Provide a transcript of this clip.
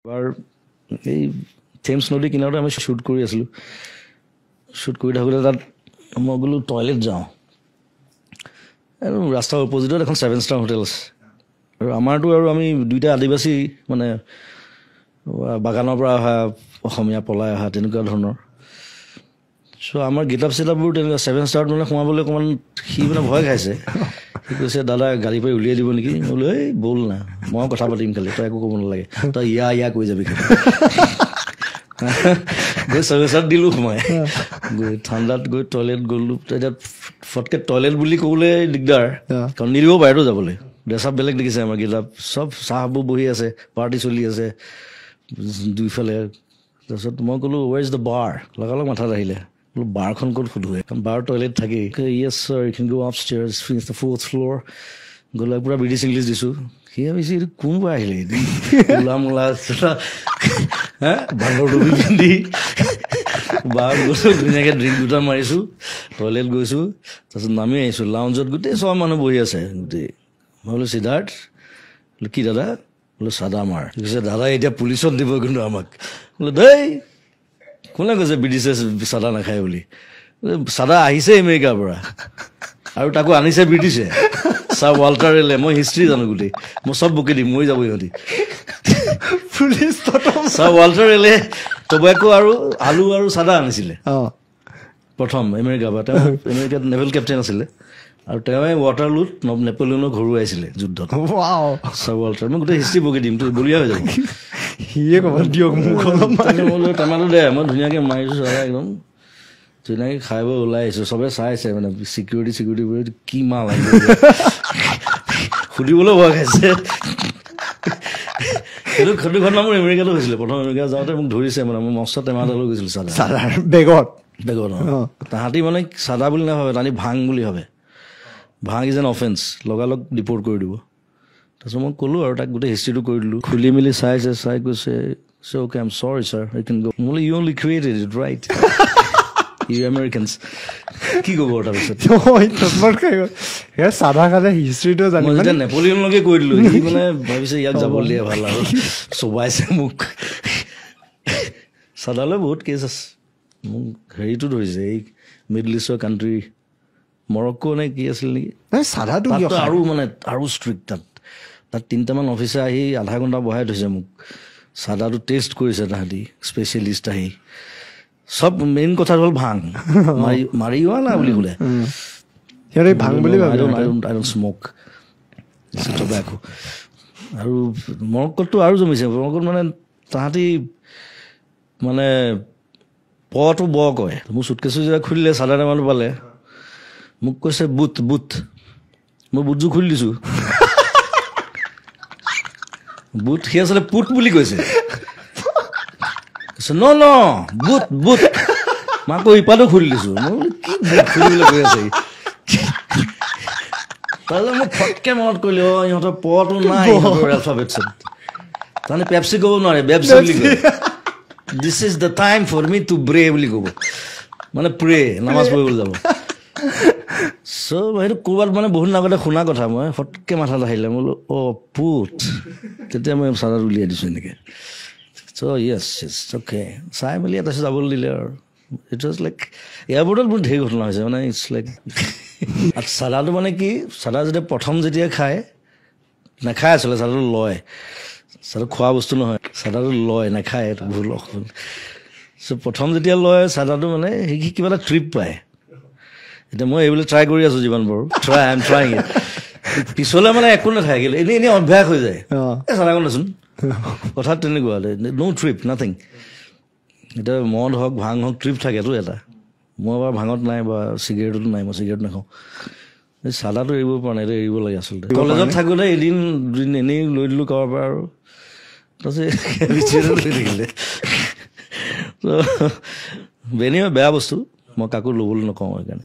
এবাৰ এই থেমছ নদীৰ কিনাৰতে আমি শ্বুট কৰি আছিলোঁ। শ্বুট কৰি থাকোঁতে তাত মই গ'লোঁ টয়লেট যাওঁ, আৰু ৰাস্তাৰ অপজিটত এখন 7 ষ্টাৰ হোটেল আছে। আৰু আমাৰতো আৰু আমি দুইটা আদিবাসী, মানে বাগানৰ পৰা অহা, অসমীয়া পলাই অহা তেনেকুৱা ধৰণৰ। চ' আমাৰ গেট আপ চেটআপবোৰ তেনেকুৱা। 7 ষ্টাৰত মানে সোমাবলৈ অকণমান সি মানে ভয় খাইছে। সি কৈছে, দাদা গাড়ীৰ পৰা উলিয়াই দিব নেকি? মই বোলো, এই ব'ল না, মই কথা পাতিম খালি, তই একো ক'ব নালাগে, তই ইয়া ইয়া কৈ যাবি খালি। গৈ 7 ষ্টাৰত দিলোঁ সোমাই, গৈ ঠাণ্ডাত গৈ টয়লেট গ'লোঁ। তেতিয়া ফটকৈ টয়লেট বুলি ক'বলৈ দিগদাৰ, কাৰণ নিদিব পাৰেতো যাবলৈ। ড্ৰেছ আপ বেলেগ দেখিছে আমাৰ গেট আপ, চব চাহবোৰ বহি আছে, পাৰ্টি চলি আছে দুইফালে। তাৰপিছত মই ক'লোঁ, where is the bar? লগালগ মাথাত আহিলে, বোলো বাৰখন ক'ত সোধোৱে, কাৰণ বাৰ টয়লেট থাকেই। Yes sir, you can go upstairs, finish the 4th floor. গ'লে পূৰা ব্ৰিটিছ ইংলিছ দিছোঁ। সি ভাবিছে এইটো কোনোবা আহিলে, কোলা মোলা হা বান্দৰ টুপি পিন্ধি। বাৰত গৈছোঁ, ধুনীয়াকৈ ড্ৰিংক দুটা মাৰিছোঁ, টয়লেট গৈছোঁ, তাৰপিছত নামি আহিছোঁ। লাউঞ্জত গোটেই চব মানুহ বহি আছে গোটেই। মই বোলো সিদ্ধাৰ্থ, বোলো কি দাদা? বোলো চাদা মাৰ। কৈছে দাদা এতিয়া পুলিচত দিব কিন্তু আমাক। বোলো দেই, কোনে কৈছে ব্ৰিটিছে চাদা নাখায় বুলি? চাদা আহিছে আমেৰিকাৰ পৰা, আৰু তাকো আনিছে ব্ৰিটিছে, ছাৰ ৱাল্টাৰ ৰেলে। মই হিষ্ট্ৰী জানো গোটেই, মই চব বকি দিম, মৰি যাব ইহঁতি। ছাৰ ৱাল্টাৰ ৰেলে টবেকো আৰু আলু আৰু চাদা আনিছিলে প্ৰথম আমেৰিকাৰ পৰা। তেওঁ আমেৰিকাত নেভেল কেপ্টেইন আছিলে, আৰু তেওঁৱে ৱাটাৰলুত নেপলিয়নক হৰুৱাইছিলে যুদ্ধত। ছাৰ ৱাল্টাৰ, মই গোটেই হিষ্ট্ৰী বকি দিম, তোৰ বলিয়া হৈ যাব। সিয়ে ক'ব দিয়ক মোক অলপ। টেমাটো দে, মই ধুনীয়াকৈ মাৰিছোঁ চাদা, একদম ধুনীয়াকৈ খাই বৈ ওলাই আহিছোঁ। চবে চাইছে মানে চিকিউৰিটি চিকিউৰিটি কি মাল আহিছে, সুধিবলৈ ভয় খাইছে। সেইটো ঘটনা মোৰ আমেৰিকাতো হৈছিলে। প্ৰথম আমেৰিকা যাওঁতে মোক ধৰিছে, মানে মই মস্ত টেমা এটা লৈ গৈছিলোঁ চাদা। চাদাৰ বেগত? বেগত। তাহাঁতি মানে চাদা বুলি নাভাবে, তাহাঁতি ভাং বুলি ভাবে। ভাং is an offence, লগালগ ডিপৰ্ট কৰি দিব। তাৰপিছত মই ক'লোঁ আৰু তাক গোটেই হিষ্ট্ৰীটো কৰি দিলোঁ, খুলি মেলি চাইছে, চাই কৈছে okay I am sorry sir, you can go. বোলে you only created it right, you Americans. কি ক'ব তাৰপিছত? চাদা খালে হিষ্ট্ৰীটো জানি মই যেতিয়া নেপলিয়নলৈকে কৈ দিলোঁ, সি মানে ভাবিছে ইয়াক যাবলৈ দিয়ে ভাল, আৰু চবাইছে মোক। চাদালৈ বহুত কেছ আছে। মোক হেৰিটো ধৰিছে, এই মিডল ইষ্টৰ কাণ্ট্ৰি মৰক্কো নে কি আছিল নেকি, চাদাটো আৰু মানে আৰু ষ্ট্ৰিক্ট। তাত তাত 3টামান অফিচাৰ আহি আধা ঘণ্টা বহাই থৈছে মোক, চাদাটো টেষ্ট কৰিছে তাহাঁতি, স্পেচিয়েলিষ্ট আহি। চব মেইন কথা হ'ল ভাং, মাৰিওৱানা বুলি ক'লে সিহঁতে ভাং বুলি ভাবে। আই don't smoke tobacco. আৰু মৰক্কোতটো আৰু জমিছে। মৰক্কোত মানে তাহাঁতি মানে পটো ব কয়। মোৰ চুটকেছো যেতিয়া খুলিলে, চাদা টেমাটো পালে, মোক কৈছে বুট বুট। মই বুটযোৰ খুলি দিছোঁ, বুট সি আচলতে পুট বুলি কৈছে। ন ন বুট বুট, মই আকৌ ইপাতো খুলি দিছোঁ। মই বোলো কি বুট খুলিবলৈ কৈ আছে। তাৰপিছত মোক ফটকে মনত কৰিলে, অ ইহঁতৰ পটো নাই ইহঁতৰ এলফাবেটছত, তাৰমানে পেপচি ক'ব নোৱাৰে, বেপচি বুলি কয়। This is the time for me to pray বুলি ক'ব, মানে প্ৰে, নামাজ পঢ়িবলৈ যাব। চ' সেইটো ক'ৰবাত মানে বহুত দিন আগতে শুনা কথা, মই ফটকে মাথাত আহিলে, মই বোলো অ' পুট। তেতিয়া মই চাদাত উলিয়াই দিছোঁ এনেকৈ। চ' য়েছ য়েছ অ'কে, চাই মেলি তাৰপিছত যাবলৈ দিলে। আৰু it was like এয়াৰপৰ্টত মোৰ ঢেৰ ঘটনা হৈছে, মানে it's like. চাদাটো মানে কি, চাদা যেতিয়া প্ৰথম যেতিয়া খায়, নাখায় আচলতে, চাদাটো লয়, চাদাটো খোৱা বস্তু নহয়, চাদাটো লয়, নাখায়, এইটো ভুল। চ' প্ৰথম যেতিয়া লয় চাদাটো, মানে সি কিবা এটা ট্ৰিপ পায়। এতিয়া মই এইবিলাক ট্ৰাই কৰি আছোঁ যিমান পাৰোঁ, try I am trying it. পিছলৈ মানে একো নাথাকে, এনেই এনেই অভ্যাস হৈ যায়। এই চাদাকণ দেচোন, কথাত তেনেকুৱা, ন' ট্ৰিপ নাথিং। এতিয়া মদ হওক ভাং হওক ট্ৰিপ থাকেতো এটা। মই বাৰু ভাঙত নাই বা চিগাৰেটতো নাই, মই চিগাৰেট নাখাওঁ। এই চাদাটো এৰিব পৰা নাই, এইটো এৰিব লাগে আচলতে। কলেজত থাকোঁতে এদিন দুদিন এনেই লৈ দিলোঁ কাৰোবাৰ পৰা, আৰু তাৰপিছত লৈ থাকিলে। বেয়া বস্তু, মই কাকো ল'বলৈ নকওঁ সেইকাৰণে।